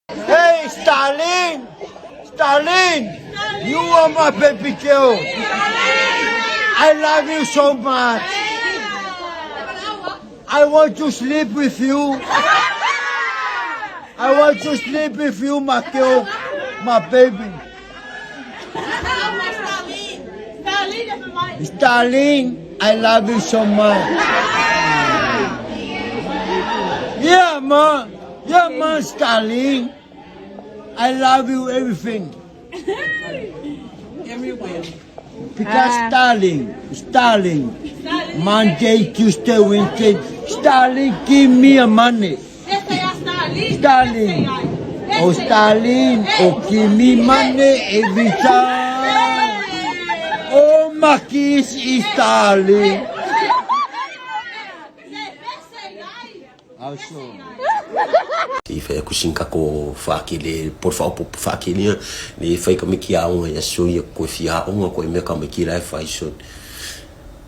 Hey, Stalin! Stalin! You are my baby girl. I love you so much. I want to sleep with you. I want to sleep with you, my girl, my baby. Stalin, I love you so much. Yeah, man. Yeah, man, Stalin. I love you everything. Because Stalin, Stalin, Monday, Tuesday, Wednesday, Stalin, give me a money. Stalin, oh Stalin, oh give me money every time. Oh, my kiss is Stalin. I whai aku sin ka ko whaakele, por whaopopo whaakele a, le whai ka miki aonga ia so ia koe fia aonga koe mea ka miki la e whai so.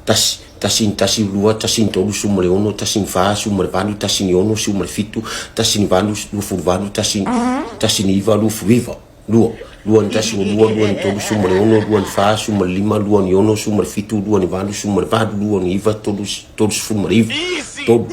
Tasi, tasi ni tasi lua, tasi ni tolu, suma le ono, tasi ni wha, suma le valu, tasi ni ono, suma le fitu, tasi ni valu, luafulu valu, tasi, tasi ni iva, luafulu iva. Lua, lua ni tasi o lua, lua ni tolu, suma le ono, lua ni wha, suma le lima, lua ni ono, suma le fitu, lua ni valu, suma le valu, lua ni iva, tolu, tolu sefulu ma le iva. Tolu,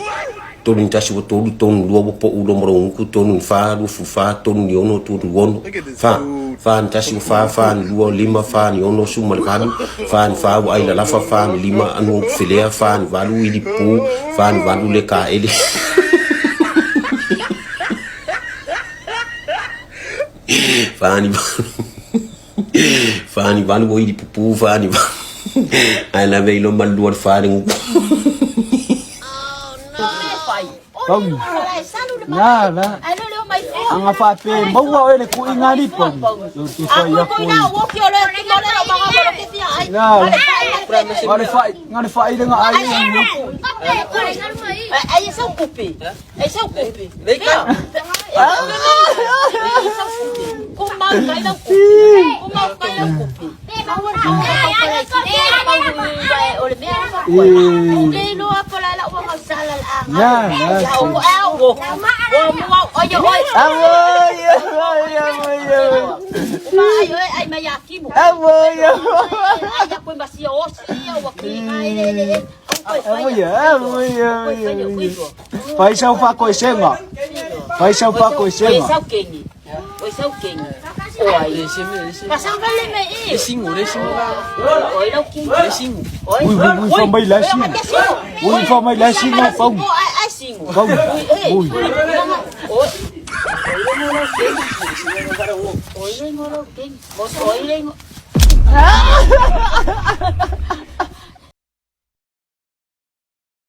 tolu ni tasi ua tolu, tolu ni lua ua po'u lua ma lou uku, tolu ni fa, 24 tolu ni ono, tolu ono, fa, fa ni tasi ua fa, fa ni lua, lima, fa ni ono, suma le valu, fa ni fa ua ai lalafa, fa ni lima, anu felea, fa ni valu, ili pu, fa ni valu le kaele. Fa ni valu, fa ni valu ua ili pupu, fa ni valu, ae lave i loma le lua le fa le gugu. Na la. Anga whaape maua oe le kuinga lipo. Te whai ako i. Na la. Ngare whai, ngare whai renga ai i. Ai sau kupe. Ai sau kupe. Fai sau whakoesenga. Fai sau whakoesenga. Ui, ui, ui, fa mai la singa. Ui, fa mai la singa, pau. Pau. Ui.